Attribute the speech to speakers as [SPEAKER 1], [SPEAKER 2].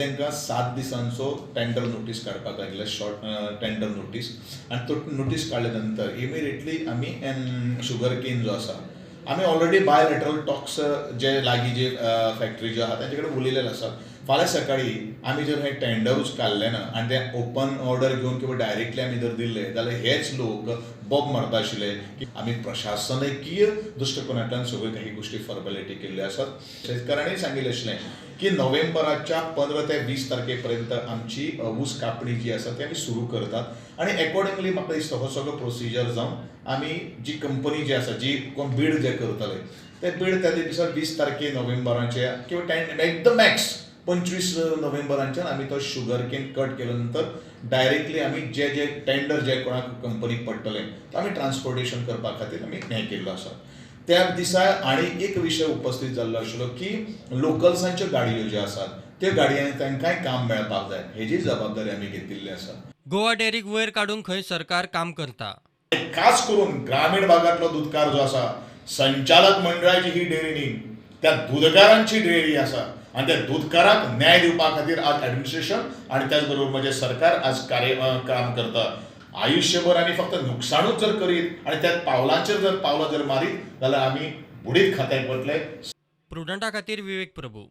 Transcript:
[SPEAKER 1] तांकां 7 दिसांचो tender notice काडपाक लागिल्ले, शॉर्ट टेंडर नोटीस. आनी तो नोटीस काडल्या नंतर इमिडिएटली आमी शुगर केन जो आसा, आमी ऑलरेडी बायलॅटरल टॉक्स जे लागीं जे फॅक्टरी ज्यो आहा तांचे कडेन उलयलेले आसात. फाल्यां सकाळी आमी जर हें टेंडरूच काडलें ना आनी तें ओपन ऑर्डर घेवन किंवा डायरेक्टली आमी जर दिल्ले जाल्यार हेच लोक बोब मारता आशिल्ले की आमी प्रशासकीय दृश्टिकोनांतल्यान सगळ्यो काही गोश्टी फॉर्मेलिटी केल्ल्यो आसात. शेतकारांनी सांगिल्लें आशिल्लें की नोव्हेंबराच्या 15 ते 20 तारखे पर्यंत आमची ऊस कापणी जी आसा ती आमी सुरू करतात. आनी एकॉर्डिंगली म्हाका दिसता हो सगळो प्रोसिजर जावन आमी जी कंपनी जी आसा, जी कोण बीड जे करतले, ते बीड त्या दिसा 20 तारखे नोव्हेंबराचे किंवा 10, एकदम मॅक्स 25 नोव्हेंबरांच्यान आमी तो शुगर केन कट केल्या नंतर डायरेक्टली आमी जे जे टेंडर जे कोणाक कंपनीक पडटले तो आमी ट्रान्सपोर्टेशन करपा खातीर आमी हें केल्लो आसा. त्या दिसा आनी एक विशय उपस्थित जाल्लो आशिल्लो की लोकल्सांच्यो गाडयो ज्यो आसात त्यो गाडयांनी तांकांय काम मेळपाक जाय, हेजी जबाबदारी आमी घेतिल्ली आसा.
[SPEAKER 2] गोवा डेअरीक वयर काडूंक खंय सरकार काम करता.
[SPEAKER 1] खास करून ग्रामीण भागातलो दुदकार जो आसा, संचालक मंडळाची ही डेअरी न्ही, त्या दुदकारांची डेअरी आसा. आनी त्या दुदकाराक न्याय दिवपा खातीर आज ऍडमिनिस्ट्रेशन आनी त्याच बरोबर म्हजें सरकार आज कार्य काम करता. आयुष्यभर आमी फक्त नुकसाणूच जर करीत आनी त्या पावलांचेर जर पावलां जर मारीत जाल्यार आमी बुडीत खात्याक वतले.
[SPEAKER 2] प्रुडंटा खातीर विवेक प्रभू.